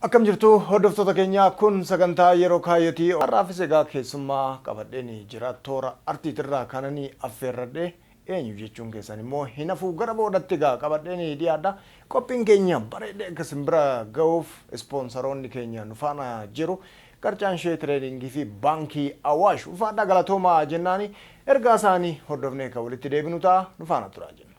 Akkam jirtu hordoftoota keenyaa, kun sagantaa Yeroo Kaayyotii. Har'aafis egaa keessummaa qabadheen jira. Toora artiitirraa kananii affeerradhe eenyu jechuun keessan immoo hin hafu, gara boodatti egaa qabadheen dhiyaadha. Qophiin keenya bareedee akka isin bira ga'uuf ispoonsaroonni keenya nu faana jiru. Qarcaanshee Tradingii fi Baankii Awaash, ulfaadhaa, galatoomaa jennaani ergaa isaanii hordofnee kan walitti deebinu ta'a, nu faana turaa jenna.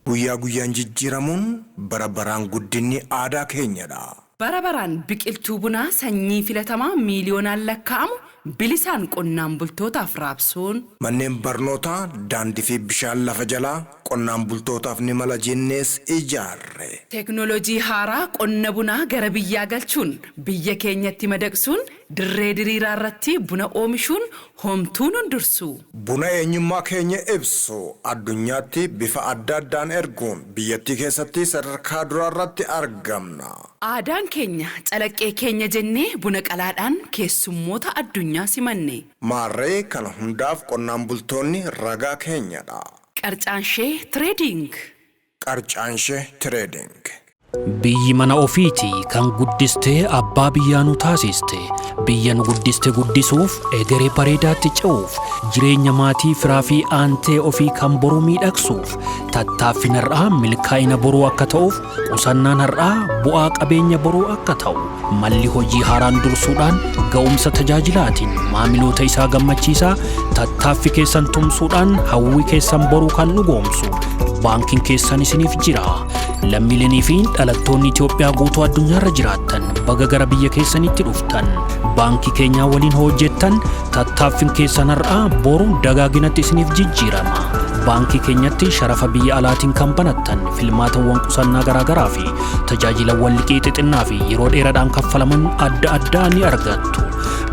Guyyaa guyyaan jijjiiramuun, bara baraan guddinni aadaa keenyadha. Bara baraan biqiltuu bunaa sanyii filatamaa miiliyoonaan lakkaa'amu bilisaan qonnaan bultootaaf raabsuun. Manneen barnootaa, daandii fi bishaan lafa jalaa qonnaan bultootaaf ni mala jennees ijaarre. Teeknooloojii haaraa qonna bunaa gara biyyaa galchuun biyya keenyatti madaqsuun dirree diriiraa irratti buna oomishuun homtuu nun dursu. Buna eenyummaa keenya ibsu addunyaatti bifa adda addaan erguun biyyattii keessatti sadarkaa duraarratti argamna. Aadaan keenya calaqqee keenya jennee buna qalaadhaan keessummoota addunyaa simanne. Maarree kana hundaaf qonnaan bultoonni ragaa keenyadha. Qarcaanshee Trading. Qarcaanshee Trading. Biyyi mana ofiiti, kan guddistee abbaa biyyaa nu taasiste. Biyya nu guddiste guddisuuf, egeree bareedaatti ce'uuf, jireenya maatii, firaa fi aantee ofii kan boruu miidhagsuuf, tattaaffiin har'aa milkaa'ina boruu akka ta'uuf, qusannaan har'aa bu'aa qabeenya boruu akka ta'u, malli hojii haaraan dursuudhaan ga'umsa tajaajilaatiin maamiloota isaa gammachiisaa, tattaaffii keessan tumsuudhaan hawwii keessan boruu kan dhugoomsu baankiin keessan isiniif jira. Lammiilenii fi dhalattoonni Itoophiyaa guutuu addunyaarra jiraattan, baga gara biyya keessanitti dhuftan. Baankii keenyaa waliin hojjettan, tattaaffiin keessan har'aa boru dagaaginatti isiniif jijjiirama. Baankii keenyatti sharafa biyya alaatiin kan banattan filmaatawwan qusannaa garaagaraa fi tajaajilawwan liqii xixinnaa fi yeroo dheeraadhaan kaffalaman adda addaa ni argattu.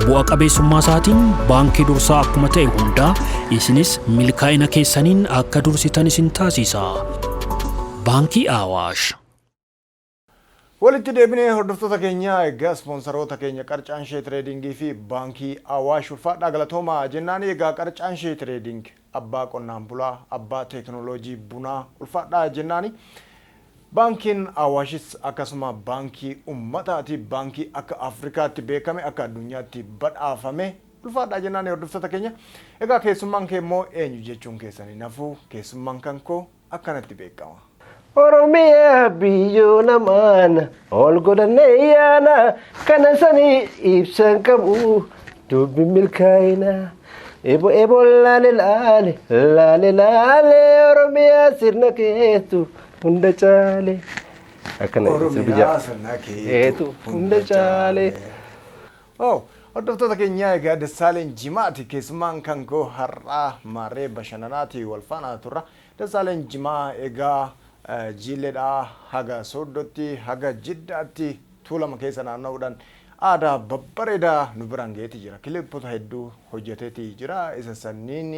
Bu'a qabeessummaa isaatiin baankii dursaa akkuma ta'e hundaa isinis milkaa'ina keessaniin akka dursitan isin taasisa. Baankii Awaash. Walitti deebinee, hordoftoota keenya. Egaa ispoonsaroota keenya Qarcaanshee Tradingii fi Baankii Awaash, ulfaadhaa, galatoomaa jennaan. Egaa Qarcaanshee Trading abbaa qonnaan bulaa, abbaa teekinooloojii bunaa, ulfaadhaa jennaani. Baankiin Awaashis akkasuma baankii ummataati, baankii akka Afrikaatti beekame, akka addunyaatti badhaafame, ulfaadhaa jennaan, hordoftoota keenya. Egaa keessummaan kee immoo eenyu jechuun keessanii nafuu, keessummaan kan koo akkanatti beekama. Oromiyaa biyyoo namaan ol godhannee yaana, kana sanii ibsan qabu dubbi milkaa'ina. Ebo ebo laale laale laale laale, Oromiyaa sirna keetu hunda caale. Akkana sirbi Oromiyaa jaa. sirna Keetu hunda caale. Oh, hordoftoota keenyaa, egaa Dassaaleen Jimaati keessummaan kan koo har'aa. Maarree bashannanaati wal faana turra. Dassaaleen Jimaa egaa Jiilleedhaa haga Sooddootti, haga Jiddaatti Tuulama keessa naanna'uudhaan aadaa babbareedaa nu biraan ga'eeti jira. Kilippota hedduu hojjeteeti jira. Isa sanniin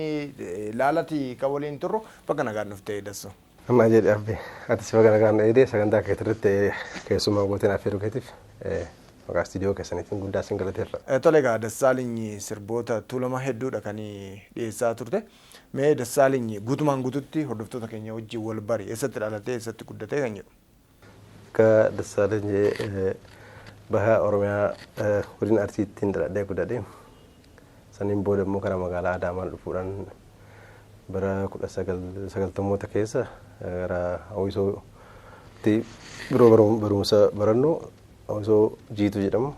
ilaalati kan waliin turru. Bakka nagaan nuuf ta'e, Dassoo. Amma jedhe abbe, atis baga nagaan eedee sagantaa keetirratti keessummaa gooteen affeeruu keetiif maqaa istiidiyoo keessaniitiin guddaa sin galateeffa. Tole, egaa Dassaaliny sirboota Tuulama hedduudha kan dhiyeessaa turte. Mee Dassaaliny guutumaan guututti hordoftoota keenya wajjin wal bari, eessatti dhalatee, eessatti guddatee kan jedhu. Akka Dassaalany baha Oromiyaa, godina Arsiittiin dhaladhee guddadhe. Saniin booda immoo gara magaalaa Adaamaan dhufuudhaan bara 1990moota keessa gara Hawwisootti biroo barumsa barannu Hawwisoo Jiituu jedhamu.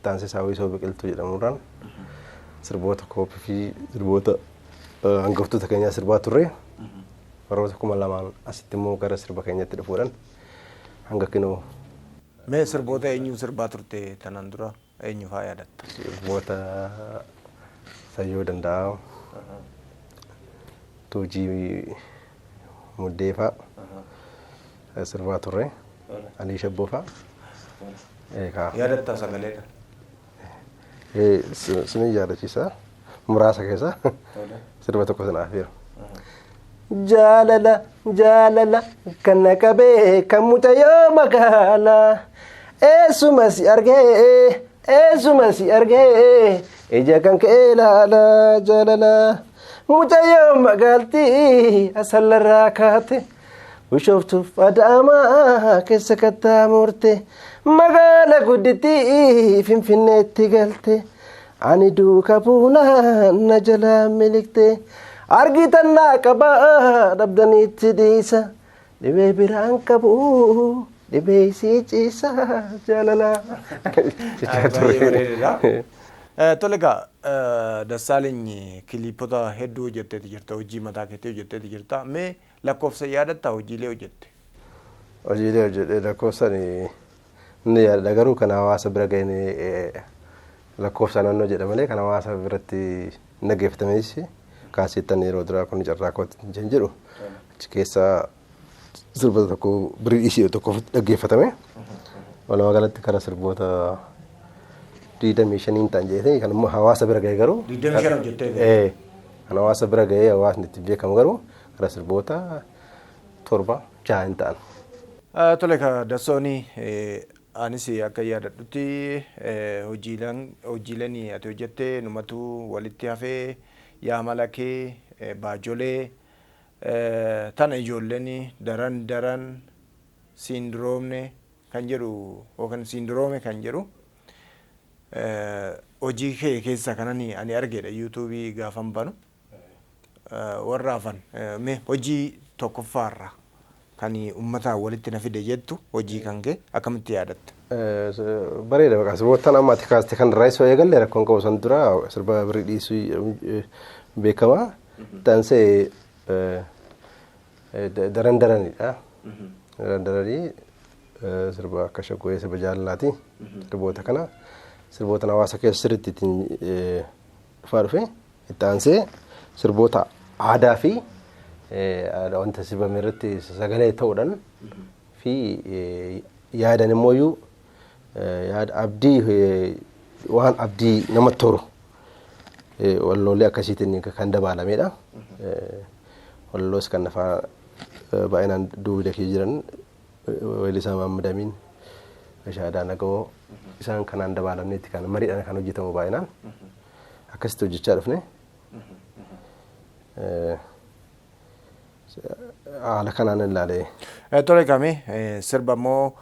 Taansisa Hawwisoo Biqiltuu jedhamuudhaan sirboota kooppii fi sirboota hangaftoota keenyaa sirbaa turre. Baroota 2000n asitti immoo gara sirba keenyatti dhufuudhaan hanga kinoo. Mee sirboota eenyuu sirbaa turte tanaan dura, eenyu fa'aa yaadatta? Sirboota Sayyoo Danda'aa, Tuujii Muddee fa'aa sirbaa turre. Alii Shabboo fa'aa. Yaadattaa sagaleedha? Sinin yaadachiisa. Muraasa keessa sirba tokko sanaaf yeroo. Jaalala jaalala kan na qabee kan mucayyoo magaalaa, eessuma si argee, eessuma si argee, ija kan kee ilaala jaalala. Mucayyoo magaaltii asallarraa kaate Bishooftuuf Adaamaa keessa kattaa magaala guddittii Finfinneetti galte. Ani duuka buunaa na jalaa miliqte argitan naa qabaa dhabdaniitti dhiisa dhibee biraan qabu dhibee isii ciisa jaalalaa. Tole egaa Dassaaleny kiliipota hedduu hojjetteeti jirta, hojii mataa keetii hojjetteeti jirta. Mee lakkoofsa yaadattaa hojiilee hojjette? Hojiilee hojjedhe lakkoofsaan inni yaadadha, garuu kan hawaasa bira ga'een lakkoofsa naannoo jedha malee kan hawaasa biratti dhaggeeffatamees kaaseettan yeroo duraa kun carraa kootti hin jedhu achi keessaa sirba tokko birii dhiisii tokko dhaggeeffatame. Walumaa galatti karaa sirboota 25 ta'an jedhee kan immoo hawaasa bira ga'e garuu. 25 hojjettee? Kan hawaasa bira ga'ee hawaasni itti beekamu garuu karaa sirboota 7 6 hin ta'an. Tole ka Dassooni, anis akka yaadadhutti hojiileen ati hojjette numatu walitti hafee, yaa malakee, baajolee, tana ijoolleen daran daran siindiroomne kan jedhu yookaan siindiroome kan jedhu hojii kee keessa kanan ani argedha yuutuubii gaafan banu. Warra hafan mee hojii tokkoffaarra kan uummataa walitti na fide jettu hojii kan kee akkamitti yaadatta? Bareeda, maqaa sirboottan amma ati kaaste kan irraa isoo eegalle rakkoon qabu. San dura sirba birrii dhiisuu beekama. Taansee daran daranidha. Daran daranii sirba akka shaggooyee sirba jaalalaati. Sirboota kana sirboota hawaasa keessa sirriitti ittiin dhufaa dhufe. Itti aansee sirboota aadaa fi wanta sirbame irratti sagalee ta'uudhaan fi yaadan immoo yaada abdii, waan abdii namatti toru walloolee akkasiitiin kan dabaalamedha. Walloos kan afaan baay'inaan duuba keessa jiran weellisaa Mahammad Amiin, Rashaadaa Nagawoo isaan kanaan dabaalamneetti kan mariidhaan kan hojjetamu baay'inaan akkasitti hojjechaa dhufne. Haala kanaan ilaalee. Tole kami sirba immoo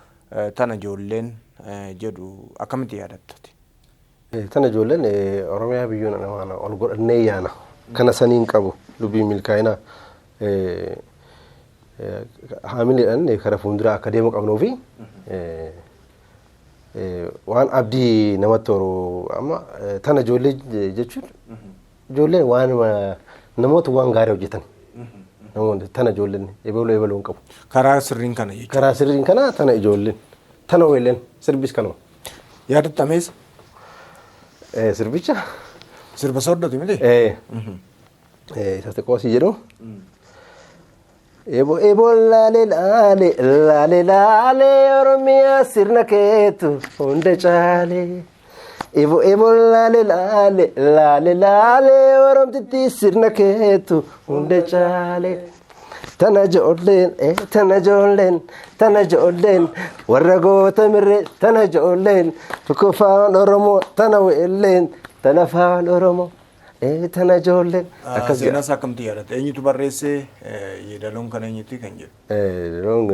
tana ijoolleen jedhu akkamitti yaadattati? Tana ijoolleen Oromiyaa biyyoon namaan ol godhannee yaana. Kana saniin qabu dubbii milkaa'ina haamileedhaan karaa fuulduraa akka deemu qabnuu fi waan abdii namatti horu. Amma tana ijoollee jechuun ijoolleen waan namoota waan gaarii hojjetan. Namoonni tana ijoolleen ebaluu ebaluu hin qabu. Karaa sirriin kana jechuudha. Karaa sirriin kana tana ijoolleen tana weelleen sirbis kanuma. Yaadattamees? Sirbicha. Sirba soddoti miti? Isa xiqqoo si jedhu. Ebo ebo laale laale laale laale Oromiyaa sirna keetu hunda caale. Ebo ebo laale laale laale laale Oromtitti sirna keetu hunda caale. Tana ijoolleen tana ijoolleen tana ijoolleen warra goota mirree tana ijoolleen tokkoffaan Oromoo tana weelleen tana afaan Oromoo tana ijoolleen. Akkas jedha. Seenaa akkamitti yaadatta? Eenyutu barreesse, yeedaloon kana eenyuti kan jedhu? Yeedaloon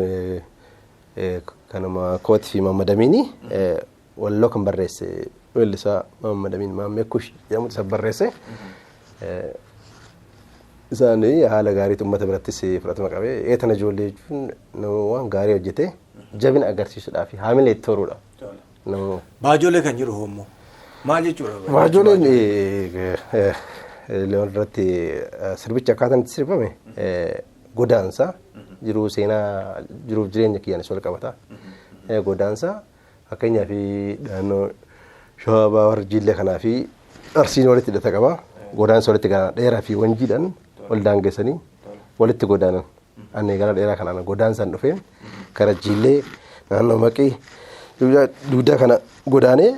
kanuma kootii fi Mahammad Amiini. Walloo kan barreesse weellisaa Mahammad Amiin Maammee Kush jedhamutu isa barreesse. Isaan haala gaariitu uummata birattis fudhatama qabee. Tana ijoollee jechuun nama waan gaarii hojjete jabina agarsiisuudhaa fi haamilee itti horuudha. Baajolee kan jiru hoommoo maal jechuudha? Baajoleen loon irratti sirbichi akkaataan itti sirbame godaansa jiruu seenaa jiruuf jireenya kiyyaanis wal qabata. Godaansa fakkeenyaaf naannoo Shawaa Baawar Jillee kanaa fi Arsiin walitti hidhata qaba. Godaansa walitti gara dheeraa fi wanjiidhaan wal daangessanii walitti godaanan. Ani gara dheeraa kanaan godaansaan dhufee gara Jillee naannoo Maqii dugda kana godaanee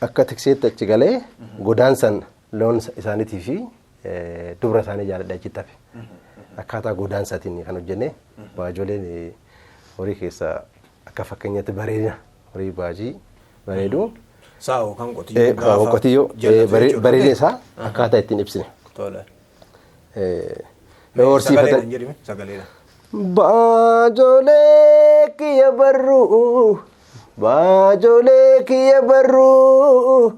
akka tikseetti achi galee godaansaan loon isaaniitii fi dubra isaanii jaaladha achitti hafe. Akkaataa godaansaatiin kan hojjenne baajoleen horii keessaa akka fakkeenyaatti bareedina horii baajii bareedu. Sa'a kan qotiyyoo gaafa Qotiyyoo bareedina isaa akkaataa ittiin ibsine. Yoo horsiifatan. Sagaleedhaan jedhime sagaleedhaan. Baajolee kiyya barruu, baajolee kiyya barruu,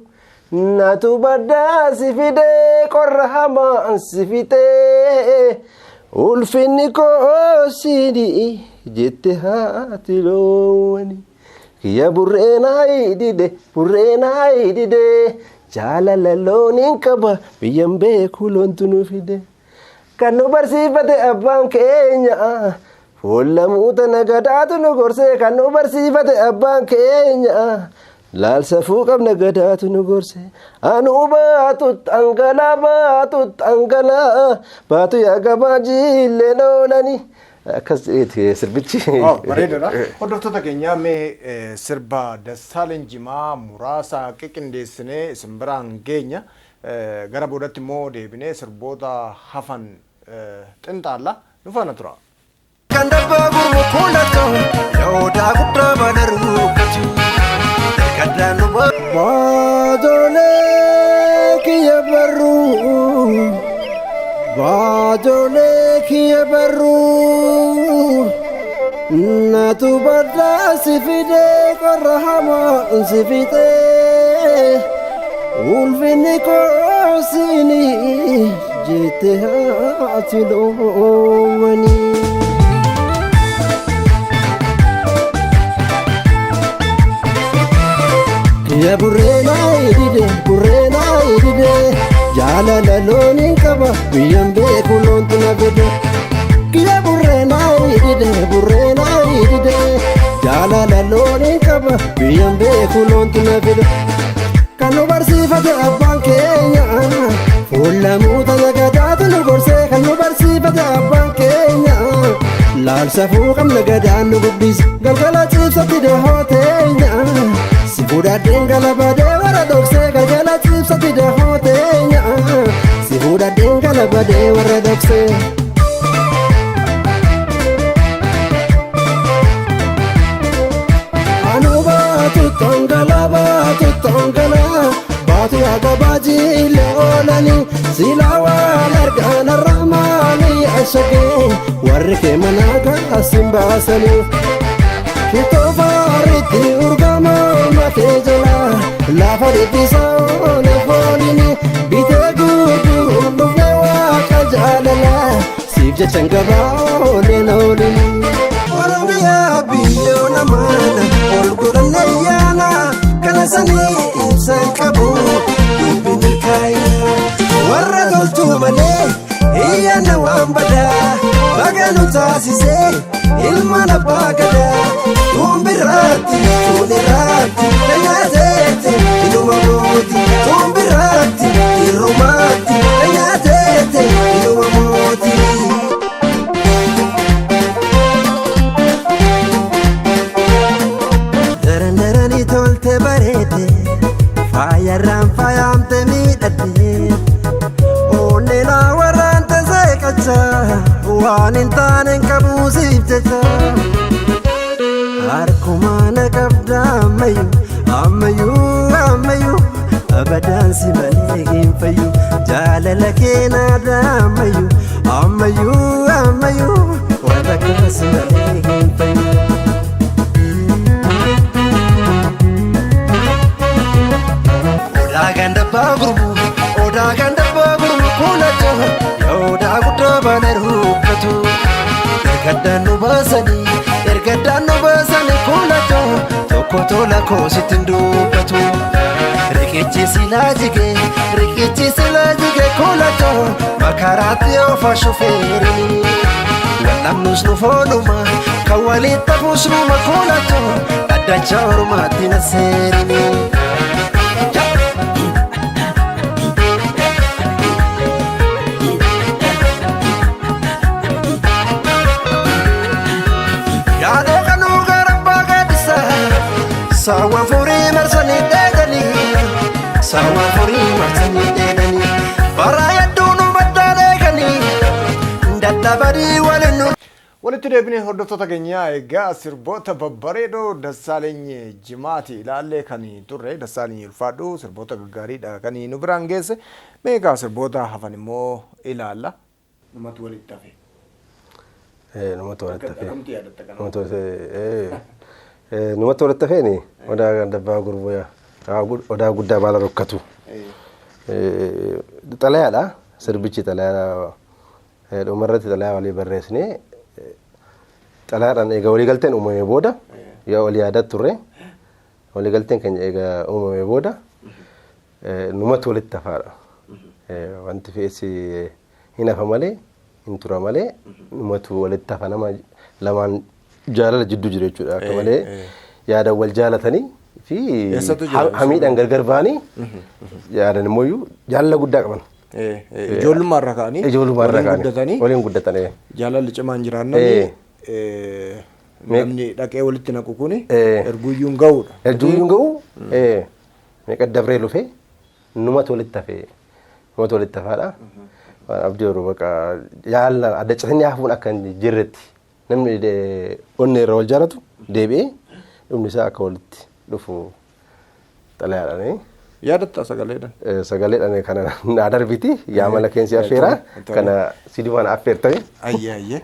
natu baddaa si fidee qorra hamaa si fixee, ulfinni koo siini jette haati loowwani. Kiyya burree naa dide, burree naa dide, jaalala looniin qaba biyyan beeku loontu nu fide. Kan nu barsiifate abbaan keenya, fuula muuta nagadaatu nu gorse. Kan nu barsiifate abbaan keenya, laalsafuu qabna gadaatu nu gorse. Anu baatu dhangalaa, baatu dhangalaa, baatu yaa gabaa jiillee oolani. Akkas jedheeti sirbichi. Bareedaadha. Hordoftoota keenyaa, mee sirba Dassaaleny Jimaa muraasa qiqindeessinee isin biraan geenya. Gara boodatti immoo deebinee sirboota hafan xinxaalla, nu faana tura. Kan dabbaa gurmu kuulatoo yoodaa guddaa bana rukkatu. Ergaddaan nu Baajolee kiyya barruu, baajolee kiyya barruu, natu baddaa si fidee qorra hamaa si fixee, ulfinni koo siini jette haati loowwanii. Kiyya burree naa dide, burree naa dide, jaalala looniin qaba biyyan beeku loontu na fide. Kiyya burree naa dide, burree naa dide, jaalala looniin qaba biyyan beeku loontu na fide. Kan nu barsiifate abbaan keenya, fuula muuta nagadaatu nu gorse. Kan nu barsiifate abbaan keenya, laalsafuu qabna gadaan nu guddise. Galgala ciibsatti dahoo teenya, si fuudhadheen galabadee warra dhoksee. Galgala ciibsatti dahoo teenya, si fuudhadheen galabadee warra dhoksee. Anu baatu xongalaa, baatu xongalaa, baatu yaa gabaa jiillee oolanii, silaa waan argaan arrahmaanii ashagee warri kee manaa kaasin baasanii. Shittoo faaritti urgamaa makee jala lafa dhiphisaa oole foolini bitee gurguruun dhufne waaqa jaalala siif jechan gabaa ooleen oolini. Oromiyaa biyyoo namaana ol godhanne ayyaana kana sanii ibsan qabu dubbi milkaa'ina warra toltuu malee iyyaana waan badaa baga nu taasisee ilmaan abbaa gadaa. Tuun biraatti tuun irraatti dhanyaateete inuma mooti, tuun biraatti irrumaatti dhanyaateete inuma mooti. Daran daranii tolte bareede, faayarraan faayamte miidhagde, onneenaa waraante seeqacha waan hin taane hin qabuu siif jecha. Harkumaana qabda ammayyuu, ammayyuu, ammayyuu, abadaan si malee hin fayyu, jaalala keenaadha ammayyuu, ammayyuu, ammayyuu, wanta akkas malee hin fayyu. Odaa ganda abbaa gurmuu, odaa ganda abbaa gurmuu kuulatoo, odaa guddaa baana rukkatu. Ergaddaan nu baasanii, ergaddaan nu baasanii kuulatoo, tokko tola koositti hin dubbatu. Riqichi silaa jige, riqichi silaa jige kuulatoo, makaraatti oofa shufeerini. Wallamnus nu foonuma, kan walitti hafus numa kuulatoo, dhaddacha ormaatti na seerini. Yaadoo kanuu gara abbaa gaaddisa, saawwan furii marsanii dheedanii, saawwan furii marsanii dheedanii, bara hedduu nu baddaa dheekanii dadhabanii waliin nu. Walitti deebinee, hordoftoota keenyaa, egaa sirboota babbareedoo Dassaaleny Jimaati ilaallee kan turre. Dassaaleny, ulfaadhu, sirboota gaggaariidha kan nu biraan geesse. Mee egaa sirboota hafan immoo ilaalla. Numatu walitti hafe. Numatu walitti hafe. Akkamti yaadatta kana? Numatu walitti hafeeni odaa gandabbaa gurbuu odaa guddaa baala rukkatu. Xalayaadha sirbichi, xalayaadha. Dhumarratti xalayaa walii barreessinee, xalayaadhaan egaa waliigalteen uumamee booda, yoo walii yaadaa turre, waliigalteen keenya egaa uumamee booda numatu walitti hafaadha. Wanti fe'es hin hafa malee, hin tura malee, numatu walitti hafa, nama lamaan jaalala jidduu jiru jechuudha. Akka malee yaadan wal jaalatanii fi Eessatu jira? Hamiidhaan gargar ba'anii yaadan immoo jaalala guddaa qaban. Ijoollummaa irra ka'anii Ijoollummaa irraa waliin ka'anii guddatanii waliin guddatanii. Jaalalli cimaan jiraannanii namni dhaqee walitti naqu kuni erguyyuu hin ga'uudha. Erguyyuu hin ga'u, meeqa dabree lufee numatu walitti hafee, numatu walitti hafaadha. Waan abdii yeroo baqa jaalala adda citanii hafuun akka hin jirretti, namni onnee irra wal jaalatu deebi'ee dhumni isaa akka walitti dhufu xalayaadhaan. Yaadattaa sagaleedhaan? Sagaleedhaan kana naa darbiti, yaa mala keensi affeera kana si dubaan affeertame. Ayyee ayyee,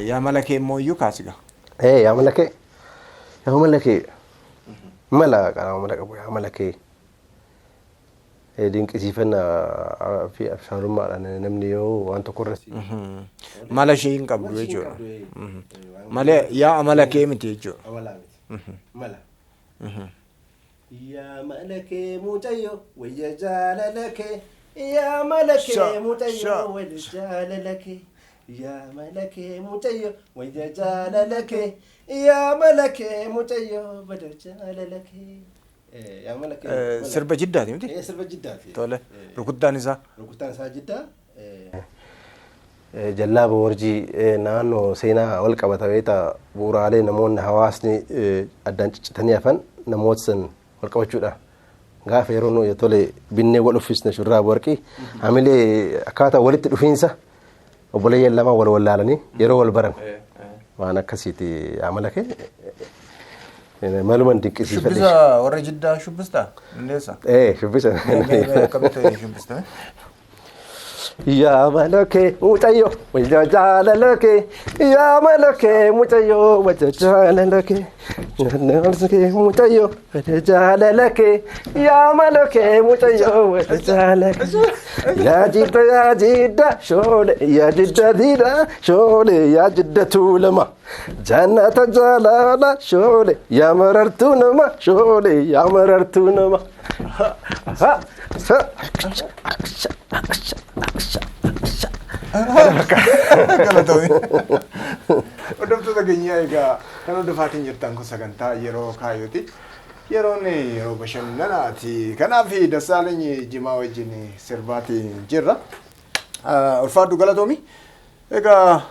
yaa mala kee immoo iyyuu kaasiga. Yaa mala kee, yaa mala kee, mala qaama mala qabu, yaa mala kee, dinqisiifannaa fi abshaalummaadhaan namni yoo waan tokko irra si. Mala ishee hin qabdu jechuudha. Malee yaa amala kee miti jechuudha. Amala miti. Mala. Yaa mala kee mucayyoo wayya jaalala kee, yaa mala kee mucayyoo wayya jaalala kee, yaa mala kee mucayyoo wayya jaalala kee, yaa mala kee mucayyoo bada jaalala kee. Yaa mala kee. Sirba Jiddaati miti? Sirba Jiddaati. Tole. Rukuttaan isaa? Rukuttaan isaa Jiddaa. Jallaaba warjii naannoo seenaa wal qabata beektaa, bu'uuraalee namoonni hawaasni addaan ciccitanii hafan namoota san wal qabachuudha. Gaafa yeroo nuyi tole binnee wal uffisne shurraaba warqii, hamilee akkaataa walitti dhufiinsa obboleeyyan lama wal wallaalanii yeroo wal baran waan akkasiiti. Amala kee maluman dinqisiifadhe. Shubbisa warra Jiddaa shubbistaa? Dandeessaa? Shubbisa. Akkamitti shubbista? Yaa mala kee mucayyoo wayya jaalala kee, yaa mala kee mucayyoo wayya jaalala kee, kee mucayyoo wayya jaalala kee, yaa mala kee mucayyoo wayya jaalala kee, yaa Jidda, yaa Jidda shoole, yaa Jidda diida shoole, yaa Jidda Tuulama jannata jaalala shoole, yaa marartuu nama shoole, yaa marartuu nama. Ha ha ha. Galatoomii. Hordoftoota keenyaa, egaa kan hordofaatiin jirtan kun sagantaa Yeroo Kaayyooti. Yeroon yeroo bashannanaati. Kanaaf Dassaalany Jimaa wajjin sirbaatiin jirra. Ulfaadhu, galatoomi. Egaa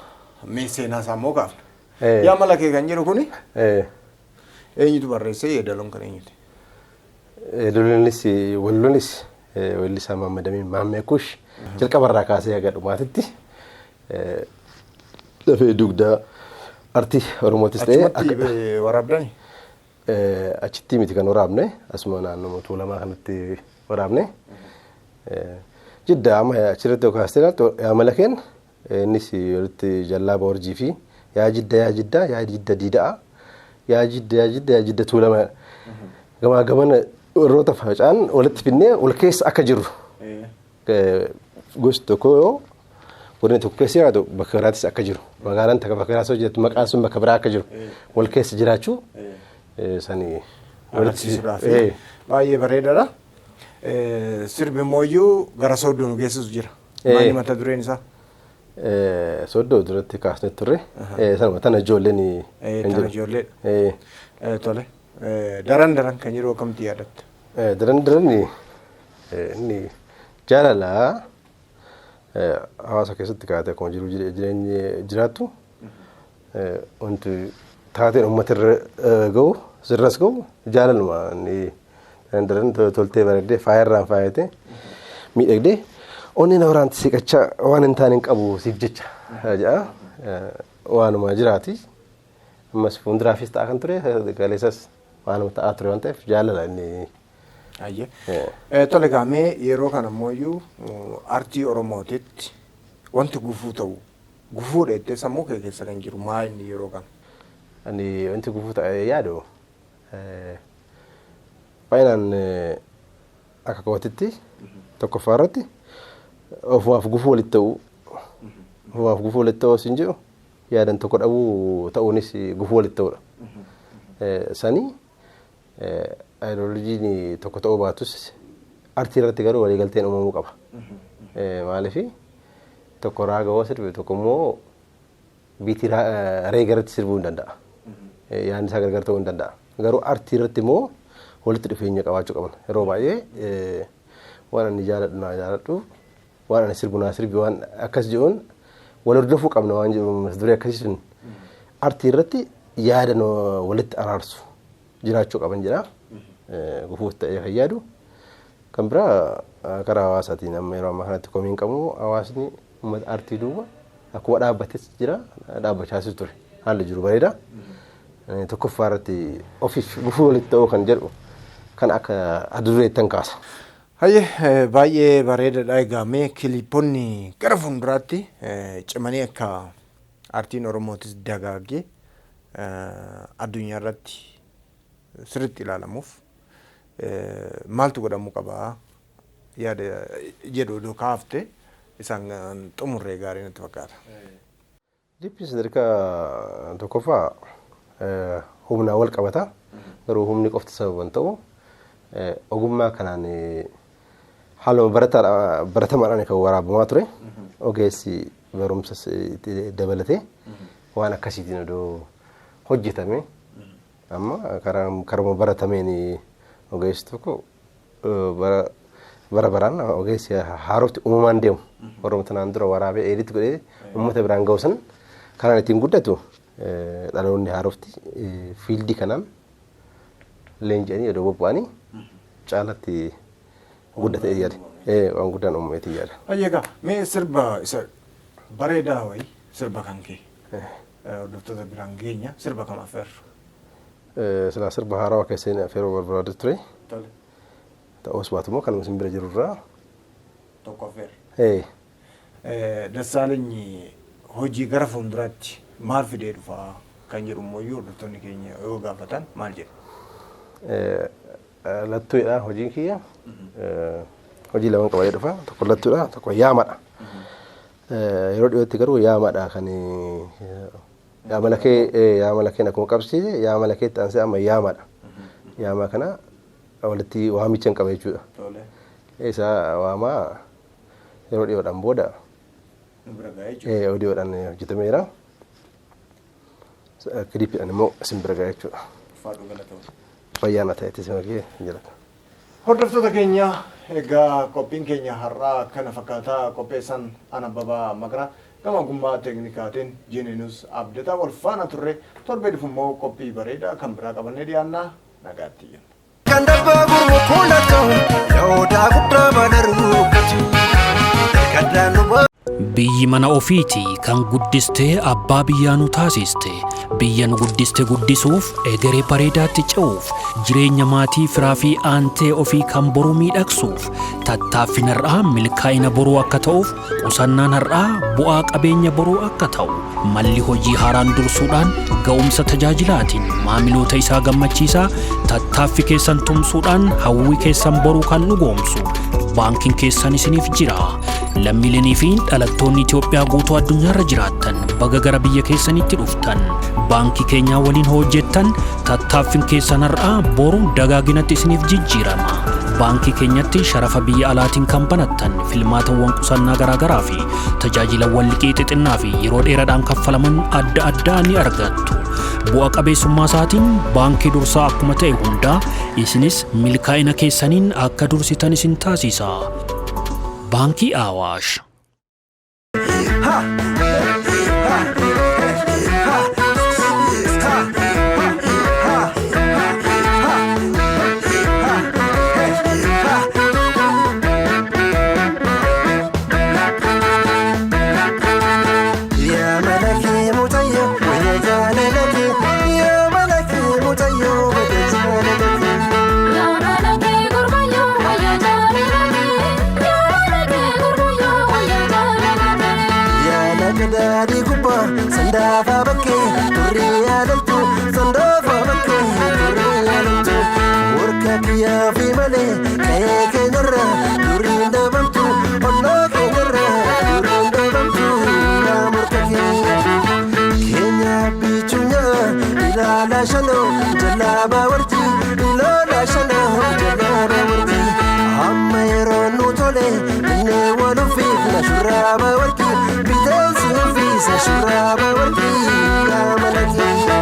mee seenaa isaa immoo kaafna. Yaa mala kee kan jiru kuni eenyutu barreessee, yeedaloon kan eenyuti? Yeedaloonis wallonis weellisaa Maammadamiin Maammee Kush jalqabarraa kaasee haga dhumaatitti lafee dugdaa artii Oromootis ta'e. Achumatti waraabdani? Achitti miti kan waraabne, asuma naannoo Tuulamaa kanatti waraabne. Jidda amma achirratti yoo kaastee ilaaltu, yaa mala keen innis walitti jallaaba warjii fi yaa Jidda, yaa Jidda, yaa Jidda diida'a, yaa Jidda, yaa Jidda, yaa Jidda Tuulamaa, gamaa gamana warroota faca'an walitti fidnee wal keessa akka jiru, gosti tokko yoo godina tokko keessa jiraatu bakka biraattis akka jiru, magaalaan takka bakka biraas hojjetu, maqaan sun bakka biraa akka jiru, wal keessa jiraachuu sanii agarsiisuudhaaf baay'ee bareedaadha. Sirbi immoo gara Sooddoo nu geessisu jira. Maali mata dureen isaa? Sooddoo duratti kaasnee turre. Sanuma tana ijoolleen. Tana ijoollee. Tole. Daran daran kan jiru akkamitti yaadatta? Daran daran inni jaalala hawaasa keessatti kaatee akkuma jiru jireenyi jiraattu, wanti taateen uummata irra gahu sirras gahu jaalaluma. Inni daran daran toltee bareeddee faayarraan faayatee miidhagdee onni na waraanti siqachaa waan hin taane hin qabu siif jecha jedha. Waanuma jiraati. Ammas fuulduraafis ta'a kan ture, kaleessas waanuma ta'aa ture waan ta'eef jaalala inni. Tole, gaamee yeroo kana ammoo artii Oromootitti Wanti gufuu ta'u gufuudha jettee sammuu kee keessa kan jiru maa inni yeroo kana? Ani wanti gufuu ta'e yaadu baay'inaan akka kootitti tokkoffaa irratti ofumaaf gufuu walitti ta'uu, ofumaaf gufuu walitti ta'uu sin jedhu, yaadan tokko dhabuu ta'uunis gufuu walitti ta'uudha. Sanii ayidoolojiin tokko ta'uu baatus artii irratti garuu waliigalteen uumamuu qaba. Maaliif tokko raaga yoo sirbe tokko immoo biitii reega irratti sirbuu hin danda'a. Yaadni isaa gargar ta'uu hin danda'a. Garuu artii irratti immoo walitti dhufeenya qabaachuu qaban. Yeroo baay'ee waan ani jaaladhu naa jaaladhu, waan ani sirbu naa sirbi, waan akkas jedhuun wal hordofuu qabna waan jedhu mata duree akkasii sun artii irratti yaada walitti araarsu jiraachuu qaban jedha. Gufuu ta'ee kan yaadu. Kan biraa karaa hawaasaatiin amma yeroo ammaa kanatti komiin qabu, hawaasni uummata artii duuba akkuma dhaabbates jira, dhaabbachaas ture, haalli jiru bareeda. Tokkoffaa irratti ofiif gufuu walitti ta'uu kan jedhu kan akka adda dureettan kaasa. Hayyee, baay'ee bareedaadha. Egaa mee kiliiponni gara fuulduraatti cimanii akka aartiin Oromootis dagaagee addunyaa irratti sirriitti ilaalamuuf maaltu godhamuu qaba yaada jedhu odoo kaafte isaan xumurree gaarii natti fakkaata. Dippi sadarkaa tokkoffaa humnaa wal qabata. Garuu humni qofti sababa hin ta'u, ogummaa kanaan haaluma baratamaadhaan kan waraabamaa ture. Ogeessi barumsa dabalatee waan akkasiitiin odoo hojjetame, amma karuma baratameen ogeessi tokko bara baraan ogeessi haarofti uumamaan deemu. Oromoo tanaan dura waraabee eelitti godhee uummata biraan ga'u san karaan ittiin guddatu dhaloonni haarofti fiildii kanaan leenji'anii odoo bobba'anii caalatti guddatee yaada. Waan guddaan uumameetii yaada. Egaa mee sirba isa bareedaa wayii, sirba kan kee hordoftoota biraan geenya, sirba kam affeerru? Silaa sirba haarawaa keessatti affeeruu barbaadu ture. Ta'us baatu immoo kanuma isin bira jirurraa. Tokko affeerra. Dassaalenyi hojii gara fuulduraatti maal fidee dhufaa kan jedhu immoo hordoftoonni keenya yoo gaafatan maal jedhu? Lattuudha hojiin kiyya. Hojii lama qabadee dhufa. Tokko lattuudha, tokko yaamadha. Yeroo dhiyootti garuu yaamadha kan yaamala kee, yaamala kee akkuma qabsiise yaamala keetti aansee amma yaamadha. Yaama kana walitti waamicha hin qaba jechuudha. Isa waamaa yeroo dhiyoodhaan booda odiyoodhaan hojjetameera. Kiliippiidhaan immoo isin bira ga'a jechuudha. Fayyaa ta'etti isin argee jira. Hordoftoota keenya, egaa qophiin keenya har'aa kana fakkaataa. Qopheessan Ana Abbabaa Maqraa, gama ogummaa teeknikaatiin Jininus Abdataa wal faana turre. Torbee dhufu immoo qophii bareedaa kan biraa qabannee dhiyaannaa, nagaatti jenna. Kan darbaa gurmu kuulatoo yoodaa guddaa bana rukkatu ergaddaan nu Biyyi mana ofiiti kan guddistee abbaa biyyaa nu taasiste. Biyya nu guddiste guddisuuf, egeree bareedaatti ce'uuf, jireenya maatii firaa fi aantee ofii kan boruu miidhagsuuf, tattaaffiin har'aa milkaa'ina boruu akka ta'uuf, qusannaan har'aa bu'aa qabeenya boruu akka ta'u, malli hojii haaraan dursuudhaan ga'umsa tajaajilaatiin maamiloota isaa gammachiisaa, tattaaffii keessan tumsuudhaan hawwii keessan boruu kan dhugoomsu baankiin keessan isiniif jira. Lammiilenii fi dhalattoonni Itoophiyaa guutuu addunyaarra jiraattan baga gara biyya keessanitti dhuftan. Baankii keenyaa waliin hojjettan, tattaaffiin keessan har'aa boru dagaaginatti isiniif jijjiirama. Baankii keenyatti sharafa biyya alaatiin kan banattan filmaatawwan qusannaa garaagaraa fi tajaajilawwan liqii xixinnaa fi yeroo dheeraadhaan kaffalaman adda addaa ni argattu. Bu'a qabeessummaa isaatiin baankii dursaa akkuma ta'e hundaa isinis milkaa'ina keessaniin akka dursitan isin taasisa. Baankii Awaash. Yaa malakee mucayyoo wayya jaalalakee, yaa malakee mucayyoo wayya jaalalakee. Yaa malakee gurbayyoo wayya jaalalakee, yaa malakee gurbayyoo wayya. Turrii yaalaltu sandoofa bakkee turrii yaalaltu. Warka kiyyaa fi malee qe'ee keenyarra duriin dhabamtu ollaa keenyarra duriin dhabamtu yaa morka keenya. Keenya bichunya ilaala shanoo jallaabaa warji ilaala shanoo jallaabaa warji. Amma yeroo nu tole inni wal uffifna shurraaba warqi biteensi uffisa shurraaba warqi yaa mana keenya.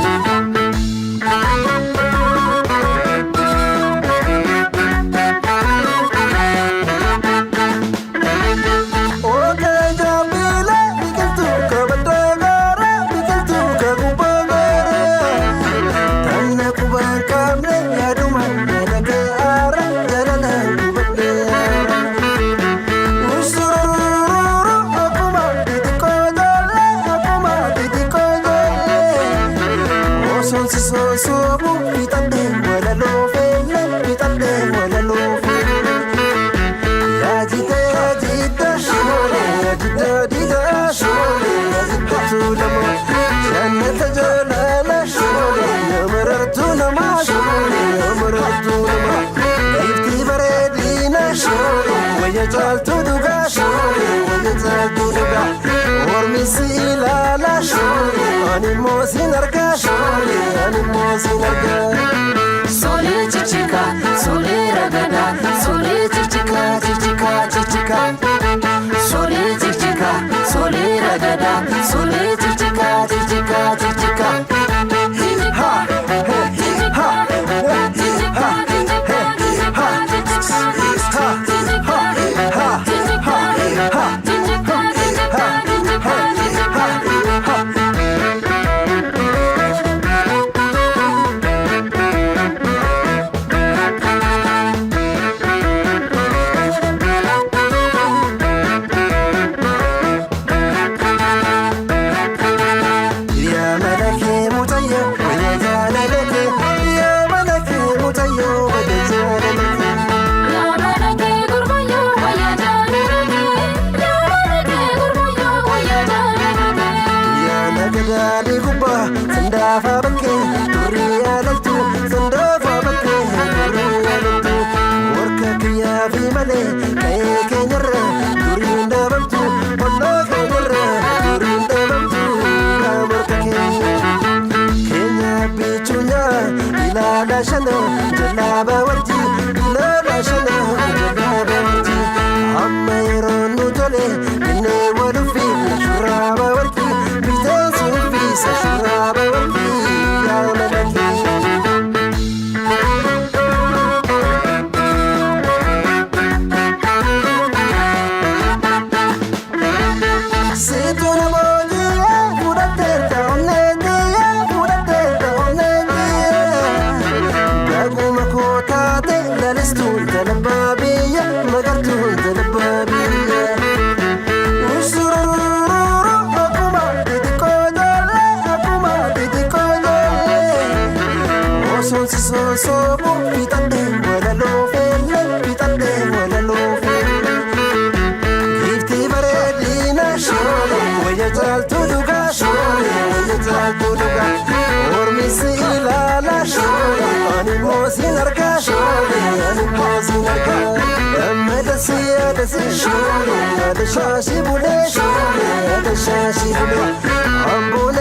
Caaltuu dhugaa wayya caaltuu dhugaa mormi si ilaala ani immoo sin argaa ani immoo sin argaa. Solee chichika, solee ragada, solee chichika, chichika, chichika. Solee chichika, solee ragada, solee chichika, chichika, chichika. Ha he ha he ha he ha ha ha ha ha ha ha ha ha ha. Yaa mana kee mucayyoo wayya jaalala kee yaa mana kee mucayyoo wayya jaalala kee. Yaa nagadaadhi gubbaa sandaafaa bakkee turrii yaalaltu sandaafaa bakkee turrii yaalaltu. Warka kiyyaa fi malee qe'ee keenyarra duriin dhabamtu ollaa keenyarra duriin dhabamtu yaa morka keenya. Keenya bichunya ilaala shanoo jallaabaa warji ilaala shanoo jallaabaa warji. Amma yeroo nu tole inni wal uffifna shurraaba warqi biteensi uffisa shurraaba warqi yaa mana keenya. Situ namooti fudhatteerta onneetii fudhatteerta onneetii. Dhaguma koo taate lalistuun talabbaa biyya magartuun talabbaa biyya. Usurururu akkuma xixiqqoo ijoollee akkuma xixiqqoo ijoollee. Osoon si soosoobu fixadhee walaloo feelle fixadhee walaloo feelle. Giiftii bareedina wayya caaltuu dhugaa wayya caaltuu dhugaa mormi si ilaala ani immoo sin argaa ani immoo sin argaa gammada si yaada si yaada shaashii bulee yaada shaashii bulee amboona.